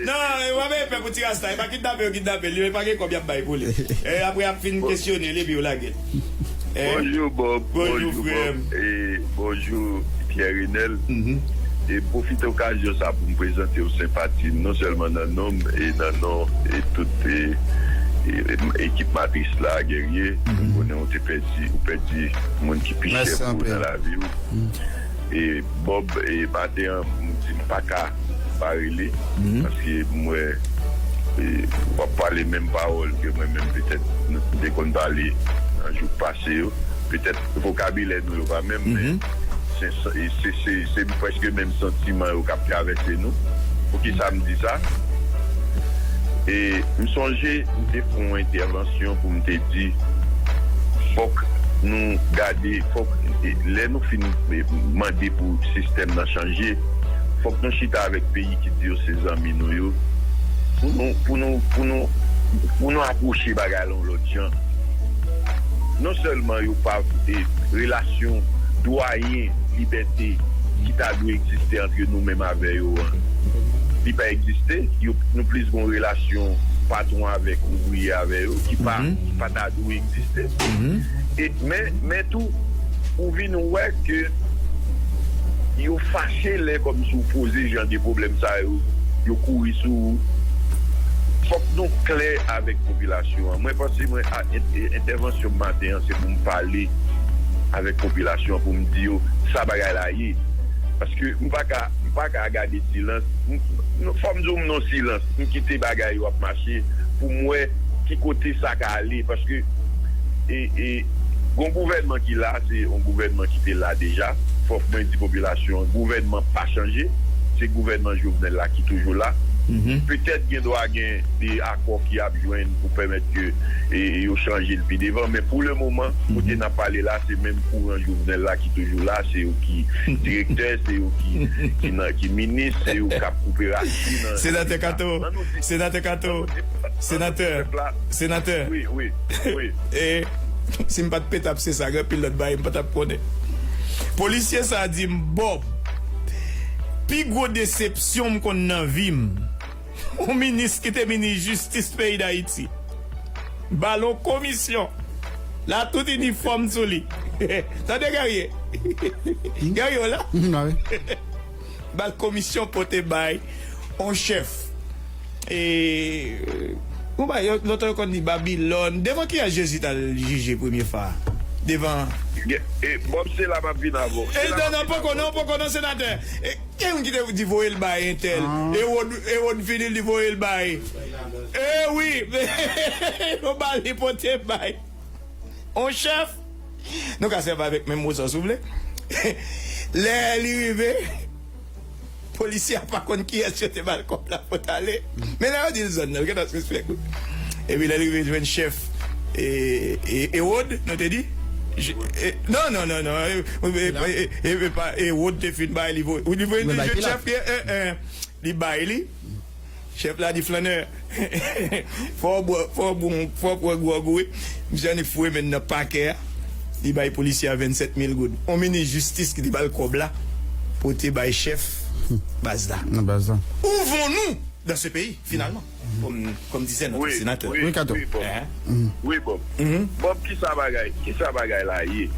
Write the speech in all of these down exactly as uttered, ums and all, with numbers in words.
Non, e w ap pè pou ti rasta, e pa kidnape yo kidnape l, yo e pa gen kòb y ap bay pou li. E, apre y ap fin kesyone l epi yo lage l. Eh, bonjou Bob, bonjou bonjou frè m. Bob, e bonjou Pierre Renel. Mhm. E pwofite okazyon sa pou m prezante w senpati m, non sèlman nan non m, e nan non e tout e, e, e, ekip Matris la, Guerrier. Mhm. M konnen w te pèdi, ou pèdi moun ki pi chè pou ou nan lavi w. E Bob, e maten an, m di m pa ka pa rele, paske m wè, e, w ap pale menm pawòl ke mwen menm, petèt, nou te konn pale nan jou k pase yo. Petèt, vokabilè nou yo pa menm, men se, se, se, se, se prèske menm santiman yo k ap travèse nou. Poukisa m di sa? E m sonje m te fè yon entèvansyon pou m te di, fòk nou gade, fòk, e, lè nou fin, e, mande pou sistèm nan chanje, fòk nou chita avèk peyi ki di yo se zanmi nou yo, pou nou, pou nou, pou nou, pou nou apwoche bagay la yon lòt jan. Non sèlman yo pa, e, relasyon dwayen, libète ki ta dwe egziste ant nou menm avè yo an, li pa egziste. Yo, nou plis gon relasyon patwon avèk ouvriye avè yo ki pa, ki pa ta dwe egziste. E, men, men tou, ou vin wè ke yo fache lè kòmsi w poze jan de pwoblèm sa yo, yo kouri sou ou. Fòk nou klè avèk popilasyon an. Mwen panse mwen, a, en-, e, entèvansyon m maten an, se pou m pale avèk popilasyon an, pou m di yo sa bagay la ye. Paske m pa ka, m pa ka gade silans. M, m, fò m di w m nan silans. M kite bagay yo ap mache pou m wè ki kote sa ka ale. Paske, e, e, gon gouvènman ki la, se yon gouvènman ki te la deja. Fòk mwen di popilasyon an, gouvènman pa chanje. Se gouvènman Jovenel la ki toujou la. Petèt gen dwa gen de akò ki ap jwenn pou pèmèt ke, e, yo chanje l pi devan. Men pou le moman, kote n ap pale la, se menm kouran Jovenel la ki toujou la. Se yo ki direktè, se yo ki, ki nan, ki minis, se yo k ap koupe rasin nan Senatè Kato, Senatè Kato, Senatè, Senatè. Wi, wi, wi. E si m pa t petap se sa, gen anpil lòt bagay m pa t ap konnen. Polisye sa a di m, Bob, pi gwo desepsyon m konn nan vi m, yon minis ki te minis jistis peyi Dayiti ba l yon komisyon. L a tout inifòm sou li. Tande Guerrier. Guerrier w la? Ba l komisyon pote bay yon chèf. E, ou ba, yo, lòt yo konn di Babilòn. Devan kiyès Jezi t al jije premye fwa? Devan. E, Bob, se la m ap vin avè w. E, non, non, poko, non, poko, non, senatè. E, gen moun ki te di voye l bay entèl. Ewòd, Ewòd vini, li voye l bay. E wi, yo ba li pote bay yon chèf. Nou ka sèvi avèk menm mo sa, si w vle. Lè li rive, polisye a pa konn kiyès yo te ba l kòb la pou t ale. Men lè yo di l zòn nan, l gentan sispèk, wi. Epi lè l rive jwenn chèf, e, e, Ewòd, nou te di? Je, e, non, non, non, non. E, e, e, e, e, pa, Ewòd te fin bay, li voye, li voye li jwenn chèf, e, e, e, li bay li. Chèf la di, Flannè, fò w bwè, fò w bwè, fò w bwè gwòg ou, wi. Misye annik foure men l nan pakè a. Li bay polisye a vennsèt mil goud. On minis jistis ki te ba l kòb la, pote bay chèf baz la. Nan baz la. Où vont-nous dans ce pays, finalement? Comme, comme disait notre sénateur. Wi, Kato. Wi, Bob. Wi, Bob. Bob, kisa bagay, kisa bagay la ye?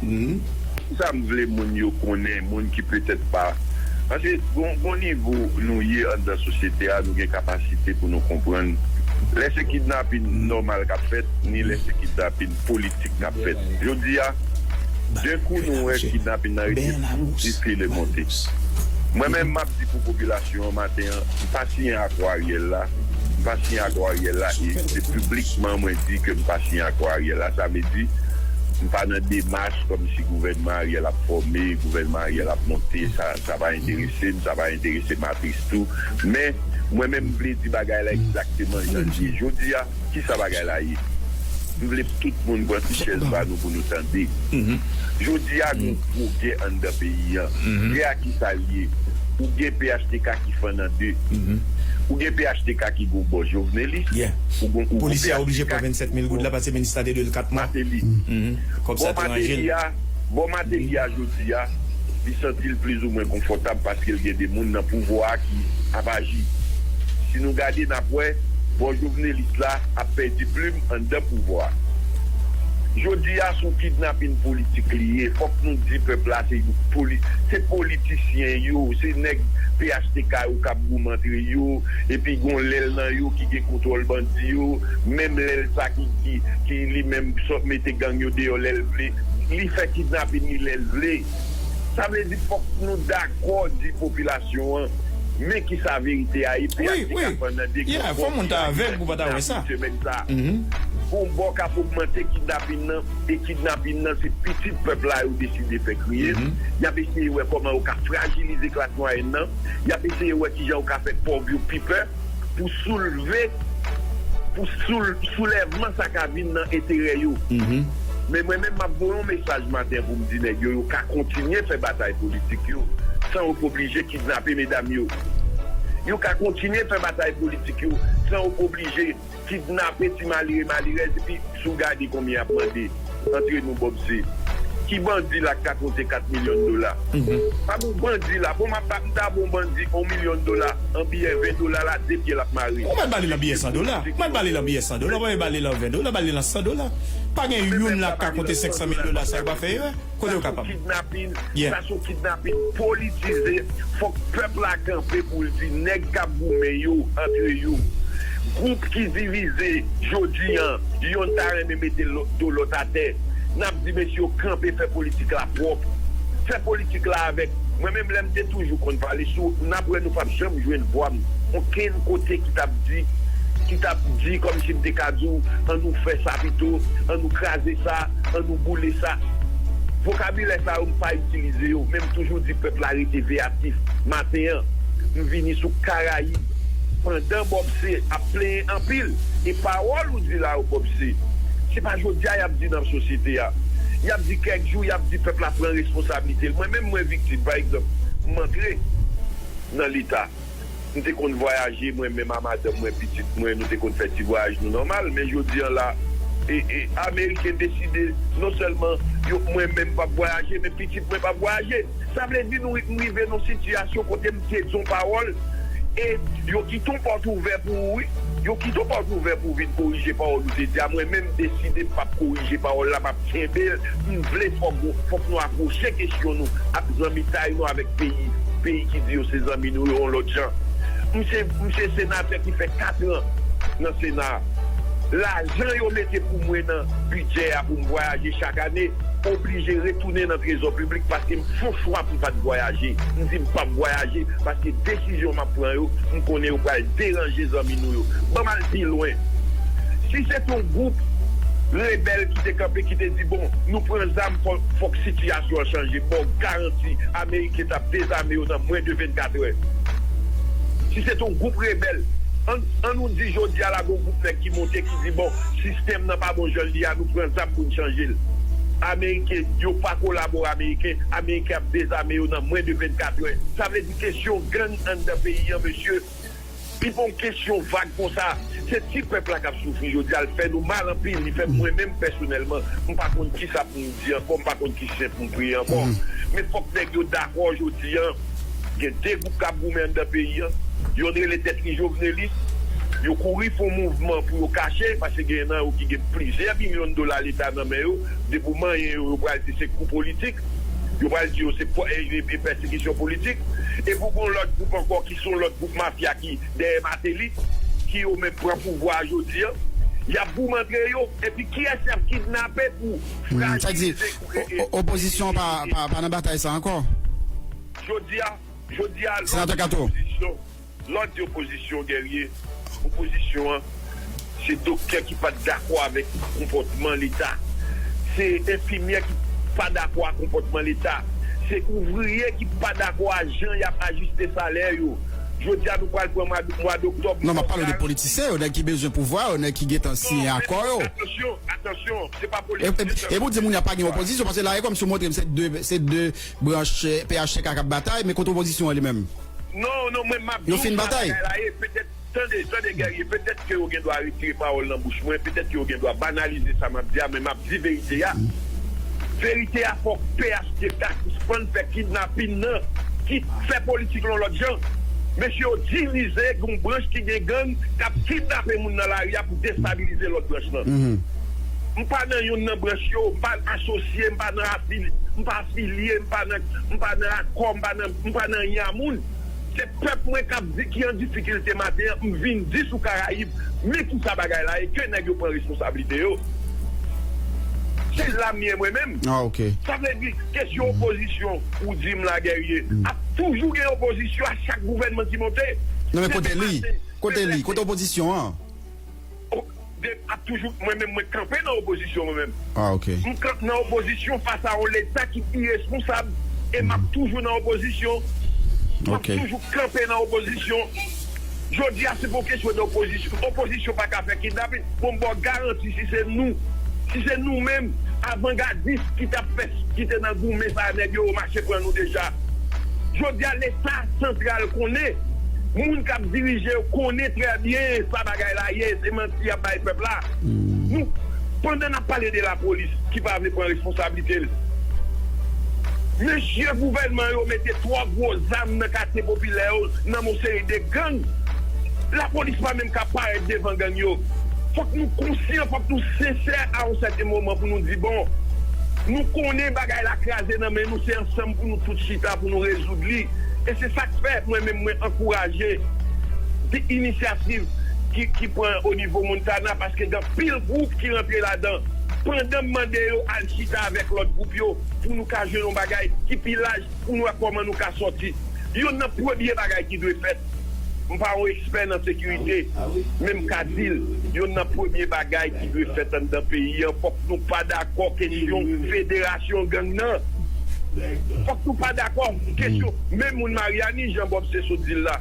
Kisa m vle moun yo konnen, moun ki petèt pa. Paske gon, gon nivo nou ye anndan sosyete a, nou gen kapasite pou nou konprann. Lè se kidnapin nòmal k ap fèt, ni lè se kidnapin politik k ap fèt. Jodi a, de kou nou wè kidnapin nan rete pi pile monte. Mwen menm, m ap di pou popilasyon an maten an, m pa siyen akò Ariel la, m pa siyen akò Ariel la, e se piblikman mwen di ke m pa siyen akò Ariel la. Sa vle di, m pa nan demach kòmsi gouvènman Ariel ap fòme, gouvènman Ariel ap monte, sa, sa pa enterese m, sa pa enterese Matris tou. Men, mwen menm, m vle di bagay la egzakteman jan l ye. Jodi a, kisa bagay la ye? M vle pou tout moun pran ti chèz ba nou pou nou tande. Jodi a, gon gwo gè anndan peyi an. Gè a, kisa l ye? Ou gen P H T K ki fann an de. Ou gen P H T K ki gon bò jovenelis. Ou gon, ou gon Polisye a oblije pran vennsèt mil goud la paske minis la te dwe l kat mwa. Kòb sa te ranje l. Bò Mateli a, bò Mateli a jodi a, li santi l plizoumwen konfòtab paske l gen de moun nan pouvwa a ki ap aji. Si nou gade, n ap wè bò Jovenelis la ap pèdi plim anndan pouvwa. Jodi a, se yon kidnapin politik li ye. Fòk nou di pèp la se yon poli-, se politisyen yo, se nèg P H T K yo k ap goumen antre yo, epi gon lèl nan yo ki gen kontwòl bandi yo, menm lèl sa ki, ki, ki li menm sot mete gang yo deyò lè l vle. Li fè kidnapin li lè l vle. Sa vle di fòk nou dakò di popilasyon an men kisa verite a ye. P H T K pandan de gwo kòb ki la fèt kidnapin semèn sa. Gon bò k ap ogmante kidnapin nan, e kidnapin nan se pitit pèp la yo deside fè kriye. Y ap eseye wè kòman yo ka frajilize klas mwayèn nan. Y ap eseye wè kijan yo ka fè pòv yo pi pè pou soulve, pou soul-, soulèvman sa ka vin nan enterè yo. Men mwen menm, m ap voye yon mesaj maten pou m di nèg yo, yo ka kontinye fè batay politik yo san yo p oblije kidnape medam yo. Yo ka kontinye fè batay politik yo san yo p oblije kidnape ti malere malerèz, epi si w gade konbyen y ap mande, antre nou Bob C, ki bandi la k ka konte kat milyon dola? Pa gon bandi la. Bon, m ap ba, m ta ba yon bandi yon milyon dola, an biyè ven dola la, de pye l ap mare. Ou mèt ba li nan biyè san dola. Ou mèt ba li nan biyè san dola. Ou pa ba li nan ven dola, ba li nan san dola. Pa gen youn la k ka konte senk san mil dola, sa yo pa fè erè. Kote yo kapab? Kidnapin, sa se yon kidnapin politize. Fòk pèp la kanpe pou l di nèg k ap goumen yo, antre yo, gwoup ki divize jodi an, yonn ta renmen mete lo-, do lòt atè. N ap di mesye yo kanpe, fè politik la pwòp. Fè politik la avèk. Mwen menm, lè m te toujou konn pale sou, n ap wè nou p ap janm jwenn vwa m okenn kote ki t ap di, ki t ap di kòmsi m te ka di w, ann nou fè sa pito, ann nou kraze sa, ann nou boule sa. Vokabilè sa yo, m pa itilize yo, men m toujou di pèp la rete veyatif. Maten an, m vini sou Karayib. Pandan Bob C ap plenyen anpil, e pawòl ou di la yo, Bob C, se pa jodi a y ap di nan sosyete a. Y ap di kèk jou, y ap di pèp la pran responsablite l. Mwen menm, mwen viktim, pa egzanp, m antre nan Leta. M te konn vwayaje, mwen menm a madanm mwen, pitit mwen, nou te konn fè ti vwayaj nou nòmal. Men jodi an la, e, e, Ameriken deside non sèlman yo, mwen menm p ap vwayaje, men pitit mwen p ap vwayaje. Sa vle di nou, m rive nan yon sitiyasyon kote m te di yon pawòl, e yo kite yon pòt ouvè pou ou, wi. Yo kite yon pòt ouvè pou w vin korije pawòl ou te di a. Mwen menm, m deside m p ap korije pawòl la, m ap kenbe l. M vle fòk, fòk nou apwoche kesyon nou ak zanmitay nou avèk peyi, peyi ki di yo se zanmi nou yo yon lòt jan. M se, m se senatè ki fè kat an nan Sena a. Lajan yo mete pou mwen nan bidjè a pou m vwayaje chak ane, oblije retounen nan trezò piblik paske m fè yon chwa pou m pa t vwayaje. M di m p ap vwayaje paske desizyon m ap pran yo, m konnen yo pral deranje zanmi nou yo. Ban m al pi lwen. Si se te yon gwoup rebèl ki te kanpe, ki te di, bon, nou pran zam, fò, fòk sitiyasyon an chanje, m ba w garanti, Ameriken t ap dezame yo nan mwen de vennkat è. Si se te yon gwoup rebèl, ann, ann nou di jodi a la, gon gwoup nèg ki monte, ki di, bon, sistèm nan pa bon jan l ye a, nou pran zam pou n chanje l. Ameriken, yo pa kolabore Ameriken, Ameriken ap dezame yo nan mwen de vennkat è. Sa vle di kesyon gang anndan peyi an, mesye, pi bon kesyon vag konsa. Se ti pèp la k ap soufri jodi a, l fè nou mal anpil, li fè mwen menm pèsonèlman, m pa konn kisa pou m di ankò, m pa konn ki chen pou m priye ankò. Men fòk nèg yo dakò jodi a. Gen de gwoup k ap goumen anndan peyi a. Yonn rele tèt li Jovenelis. Yo kouri fè yon mouvman pou yo kache, paske gen nan yo ki gen plizyè milyon dola Leta nan men yo. Depi w manyen yo, yo pral di se kou politik. Yo pral di yo se pò-, e, e, e pèsekisyon politik. Epi w gen yon lòt gwoup ankò ki se yon lòt gwoup mafya ki dèyè Martelly, ki yo menm pran pouvwa a jodi a. Y ap goumen antre yo. Epi kiyès y ap kidnape pou frajilize, e, e, opozisyon pa, pa, pa nan batay sa ankò. Jodi a, jodi a, lòt opozisyon, lòt di opozisyon, Guerrier, opozisyon an, se doktè ki pa t dakò avèk konpòtman Leta. Se enfimyè ki pa dakò ak konpòtman Leta. Se ouvriye ki pa dakò a jan y ap ajiste salè yo. Jodi a, nou pral pran mwa, mwa doktòb. Non, m ap pale de politisyen yo, nèg ki bezwen pouvwa yo, nèg ki gentan siyen akò yo. Atansyon, atansyon, se pa politisyen sèlman. E, e, e pou di moun y ap pa gen opozisyon, paske la, e kòmsi w montre m se de, se de branch, eh, P H T K k ap batay, men kote opozisyon an li menm? Non, non, mwen m ap di w sa bagay la ye, petèt, tande, tande, Guerrier, petèt ke yo gen dwa retire pawòl nan bouch mwen, petèt ke yo gen dwa banalize sa m ap di a, men m ap di verite a. Verite a, fòk P H T K sispann fè kidnapin nan, ki fè politik yon lòt jan. Mesye yo divize, gen yon branch ki gen gang k ap kidnape moun nan lari a pou destabilize lòt branch lan. M pa nan youn nan branch yo, m pa asosye, m pa nan afili, m pa afilye, m pa nan, m pa nan akò, m pa nan, m pa nan anyen a moun. Se pèp mwen k ap di, ki an difikilte maten an, m vin di sou Karayib, men kisa bagay la ye, ke nèg yo pran responsablite yo. Se la m ye mwen menm. Ah, ok. Sa vle di, kesyon opozisyon, ou di m la, Guerrier, ap toujou gen opozisyon a chak gouvènman ki monte. Non, men kote li? Kote li? Kote opozisyon an? O-, de, ap toujou, mwen menm, mwen kanpe nan opozisyon, mwen menm. Ah, ok. M kanpe nan opozisyon fas a yon Leta ki iresponsab, e m ap toujou nan opozisyon. M ap toujou kanpe nan opozisyon. Jodi a, se pa yon kesyon de opozisyon. Opozisyon pa ka fè kidnapin. Bon, m ba w garanti, si se nou, si se nou menm, avangadis ki t ap fè, ki te nan goumen sa, nèg yo mache pran nou deja. Jodi a, Leta santral konnen, moun k ap dirije yo konnen trè byen sa bagay la ye, se manti y ap bay pèp la. Nou, pandan n ap pale de lapolis ki pa vle pran responsablite l, mesye gouvènman yo mete twò gwo zam nan katye popilè yo, nan yon seri de gang. Lapolis pa menm ka parèt devan gang yo. Fòk nou konsyan, fòk nou sensè a yon sèten moman pou nou di, bon, nou konnen bagay la kraze nan men nou, se ansanm pou nou tout chita, pou nou rezoud li. E se sa k fè, mwen menm, mwen ankouraje ti inisyativ ki, ki pran o nivo Montana, paske gen anpil gwoup ki rantre ladan. Pandan m mande yo al chita avèk lòt gwoup yo, pou nou ka jwenn yon bagay ki pi laj, pou nou wè kòman nou ka sòti. Youn nan premye bagay ki dwe fèt, m pa yon ekspè nan sekirite, men m ka di l, youn nan premye bagay ki dwe fèt anndan peyi an, fòk nou pa dakò kesyon federasyon gang nan. Fòk nou pa dakò kesyon, men moun Maryani, jan Bob se sot di l la.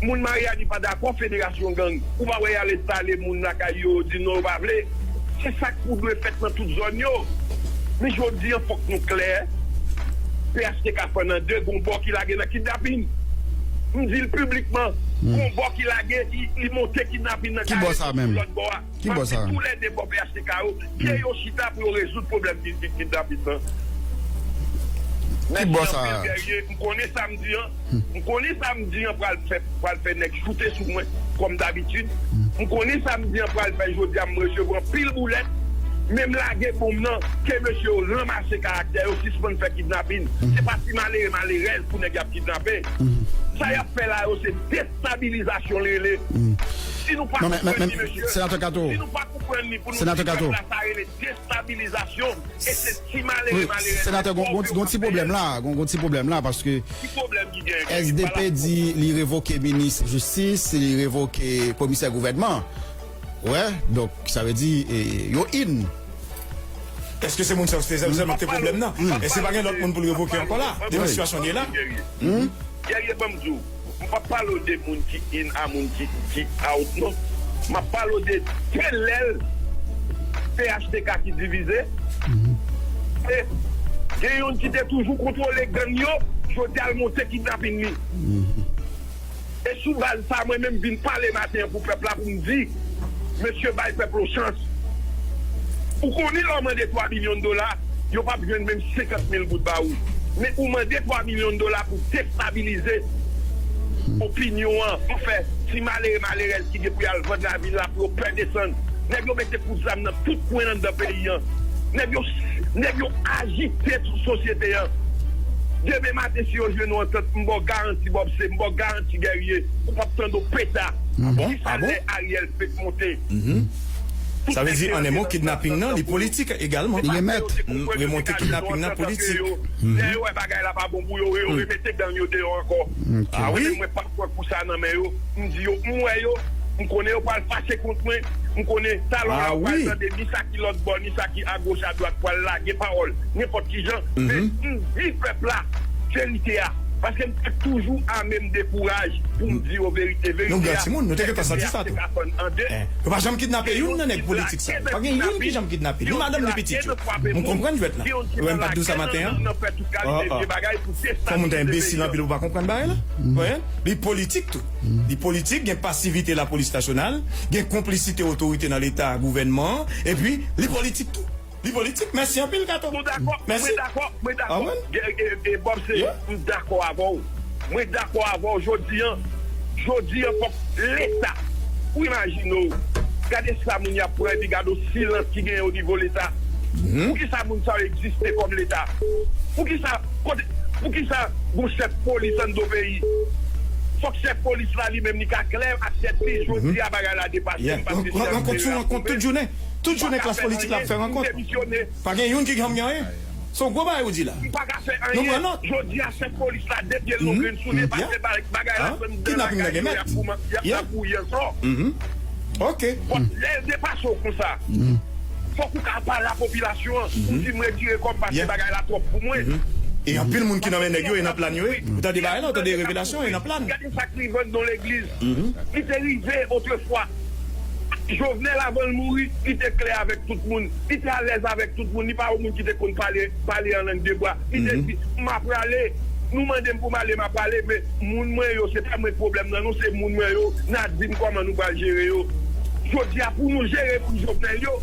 Moun Maryani pa dakò federasyon gang. Ou pa wè y al enstale moun lakay yo, yo di non, yo pa vle. Se sa k pou dwe fèt nan tout zòn yo. Men jodi an, fòk nou klè. P H T K fè nan de, gon bò ki lage nan kidnapin. M di l piblikman, gon bò ki lage, li, li monte kidnapin nan Ki bò sa menm? Lòt bò a. Ki bò sa? Paske toulède bò P H T K yo, ke yo chita pou yo rezoud pwoblèm ki, ki, kidnapin nan. Ki bò sa? Mèsi anpil, Guerrier. M konnen sa m di an. M konnen sa m di an pral fè, pral fè nèg choute sou mwen, kòm dabitid. M konnen sa m di an pral fè jodi a, m resevwa anpil boulèt. Men m lage bonm nan, ke mesye yo ranmase karaktè yo, sispann fè kidnapin. Se pa ti malere, malerèz pou nèg y ap kidnape. Sa y ap fè la yo, se destabilizasyon l rele. Si nou pa konprann li, mesye, si nou pa konprann li pou nou di pèp la, sa rele destabilizasyon. E se ti malere, malerèz. Senatè, gon, gon, gon ti pwoblèm la, gon, gon ti pwoblèm la, paske S D P di li revoke minis jistis, li revoke komisè gouvènman. Wè, donk, sa vle di, e, yo in. Èske se moun sa yo sèlman, sèlman ki te pwoblèm nan? Èske pa gen lòt moun pou l revoke ankò la? Depi sitiyasyon li ye la? Guerrier, ban m di w, m p ap pale w de moun ki in a moun ki, ki out, non. M ap pale w de de lèl P H T K ki divize. E gen youn ki te toujou kontwole gang yo, jodi a l monte kidnapin li. E sou baz sa, mwen menm vin pale maten an pou pèp la, pou m di, mesye, bay pèp la yon chans. Ou konnen lè w mande twa milyon dola, yo p ap jwenn menm senkant mil goud ba ou. Men ou mande twa milyon dola pou destabilize opinyon an, pou fè ti malere, malerèz ki gen pou y al vann lavil la, pou yo pè desann. Nèg yo mete kout zam nan tout kwen anndan peyi an. Nèg yo, nèg yo ajite tout sosyete an. Demen maten, si yo jwenn yon antant, m ba w garanti, Bob, se m ba w garanti, Guerrier, ou p ap tande yon peta. Ah bon? Jis a lè Ariel fèk monte. Sa vle di, an en mo, kidnaping nan, li politik egalman. Li gen mèt. Remonte kidnaping nan politik. Lè yo wè bagay la pa bon pou yo, yo remete gang yo deyò ankò. Ah wi? Mwen pa kwè kou sa nan men yo. M di yo, m wè yo, m konnen yo pral fache kont mwen, m konnen talè a yo pral tande ni sa ki lòt bò, ni sa ki agoch, adwat pral lage pawòl, nenpòt ki jan. Men m di pèp la verite a, paske m te toujou ame m de kouraj pou m di yo verite. Verite a, nou gran timoun, nou te gentan santi sa tou. Yo pa janm kidnape youn nan nèg politik sa yo. Pa gen youn ki janm kidnape, ni madanm, ni pitit yo. M konprann jwèt la. Ou wè m pa t di w sa maten an? Fò moun ta enbesil anpil pou pa konprann bagay la. Ou konprann? Li politik tou. Li politik, gen pasivite lapolis nasyonal, gen konplisite otorite nan Leta, gouvènman an, epi li politik tou. Li politik. Mèsi anpil, Kato. Nou dakò, mwen dakò, mwen dakò. E, e, e, Bob, se, m dakò avè w. Mwen dakò avè w jodi an. Jodi an, fòk Leta. Ou imajine w, gade sa moun y ap pran, epi gade w silans ki genyen o nivo Leta. Poukisa moun sa yo egziste kòm Leta? Poukisa, kote, poukisa gon chèf polis anndan peyi? Fòk chèf polis la li menm li ka klè ak tèt li, jodi a bagay la depase m, paske chèf peyi a pwouve. Tout jounen klas politik la ap fè rankont. Pa gen youn ki janm gen anyen. Se yon gwo bagay ou di la. M pa ka fè anyen. Jodi a, chèf polis la depye l yon grenn sou li, paske bagay la fè m de lakay yo, y ap goumen, y ap gouye ankò. Ok. Bon, lè l depase w konsa, fòk ou ka pale a popilasyon an, ou di m retire kò m paske bagay la twòp pou mwen. E anpil moun ki nan men nèg yo, e nan plan yo ye. Ou tande bagay la, ou tande revelasyon, e nan plan. Gade sa k rive anndan legliz. Li te rive otrefwa. Jovenel, avan l mouri, li te klè avèk tout moun. Li te alèz avèk tout moun. Li pa yon moun ki te konn pale, pale an lang de bwa. Li te di, "M a prale. Nou mande m pou m ale, m a prale, men moun mwen yo, se pa mwen k pwoblèm nan, non, se moun mwen yo. N a di m kòman nou pral jere yo." Jodi a, pou nou jere moun Jovenel yo,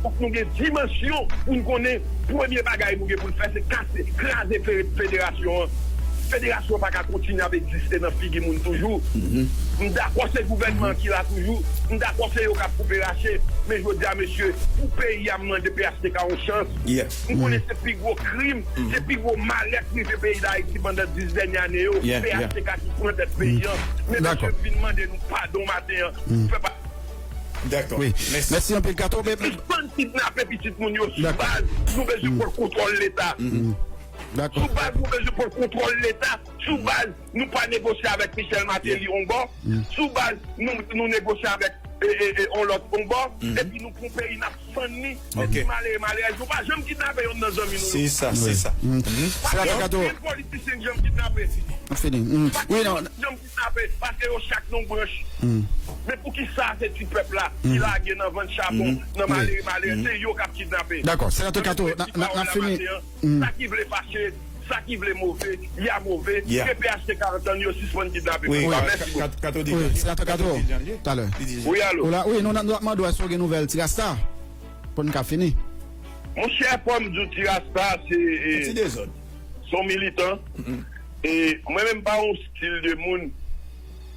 fòk nou gen dimansyon pou n konnen premye bagay nou gen pou n fè, se kase, kraze fe-, federasyon an. Federasyon pa ka kontinye ap egziste nan figi moun toujou. M dakò se gouvènman an ki la toujou. M dakò se yo k ap koupe rache. Men jodi a, mesye, pou peyi a, m mande P H T K yon chans. M konnen se pi gwo krim, se pi gwo malè k rive peyi Dayiti pandan dis dènye ane yo. P H T K ki pran tèt peyi an. Men mesye, m vin mande nou padon maten an. Fè pa Dakò. Mèsi. Mèsi anpil, Kato. Sispann kidnape pitit moun yo sou baz. Nou bezwen pran kontwòl Leta. Sou baz, nou bezwen pran kontwòl Leta. Sou baz, nou pa negosye avèk Michel Martelly yon bò. Sou baz, nou, nou negosye avèk, e, e, e, yon lòt yon bò. Epi nou pran peyi n ap fann li. Epi malere, malerèz, nou pa janm kidnape yonn nan zanmi nou yo. Se sa, se sa. Pa gen politisyen k janm kidnape. Pa gen politisyen k janm kidnape, paske yo chak nan yon branch. Men poukisa se ti pèp la ki lage nan vann chabon, nan malere, malerèz, se yo k ap kidnape? Dakò, Senatè Kato, n ap fini. Sa ki vle fache, sa ki vle move, y a move, ke P H T K antann yo sispann kidnape pèp la. Mèsi bokou. Wi, Senatè Kato, talè. Wi, alo. Wi, nou, nou ap mande w èske w gen nouvèl Ti Rasta pou n ka fini. Monchè, fò m di w, Ti Rasta, se, e, se yon militan. E mwen menm pa yon stil de moun,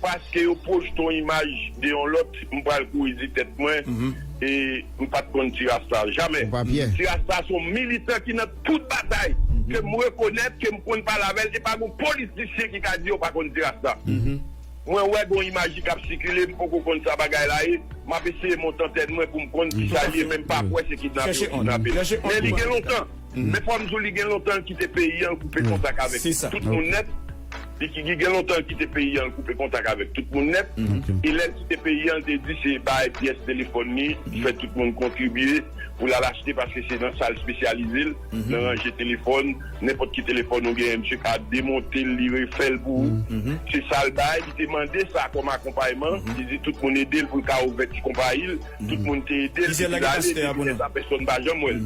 paske yo pwojte yon imaj de yon lòt, m pral kouri di tèt mwen, e m pa t konn Ti Rasta, jamè. Ti Rasta se yon militan ki nan tout batay, ke m rekonèt, ke m konn pale avè l, e pa gon politisyen ki ka di yo pa konn Ti Rasta. Mwen wè gon imaj ki ap sikile, m poko konn sa bagay la ye. M ap eseye monte antèn mwen pou m konn kisa l ye, men m pa kwè se kidnape yo kidnape l. Men li gen lontan. Men fò m di w, li gen lontan l kite peyi an, l koupe kontak avèk tout moun nèt. Li ki, li gen lontan l kite peyi an, l koupe kontak avèk tout moun nèt. E lè l kite peyi an, l te di se bay pyès telefòn li, fè tout moun kontribye pou l al achte, paske se nan sa l espesyalize l, nan ranje telefòn. Nenpòt ki telefòn ou genyen, misye ka demonte l, li refè l pou ou. Se sa l bay, li te mande sa kòm akonpayman. Li di tout moun ede l pou l ka ouvè ti konpayi l. Tout moun te ede l, epi l ale, depi lè sa, pèsonn pa janm wè l.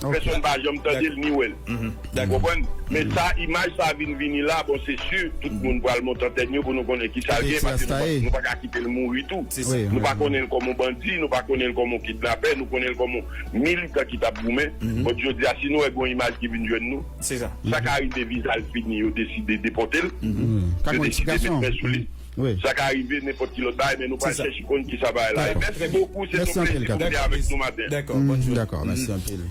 Pèsonn pa janm tande l ni wè l. Ou konprann? Men sa, imaj sa vin vini la, bon, se si, tout moun pral monte antèn yo pou nou konnen kisa l ye, paske nou pa, nou pa ka kite l mouri tou. Nou pa konnen l kòm yon bandi, nou pa konnen l kòm yon kidnapè, nou konnen l kòm yon militan ki t ap goumen. Bon, jodi a, si nou wè gon imaj ki vin jwenn nou, sa ka rive viza l fini, yo deside depòte l, yo deside met men sou li. Sa ka rive nenpòt ki lòt bagay, men nou pral chèche konn kisa bagay la ye. Mèsi bokou, se yon plezi pou m te avèk nou maten. Dakò, mèsi anpil.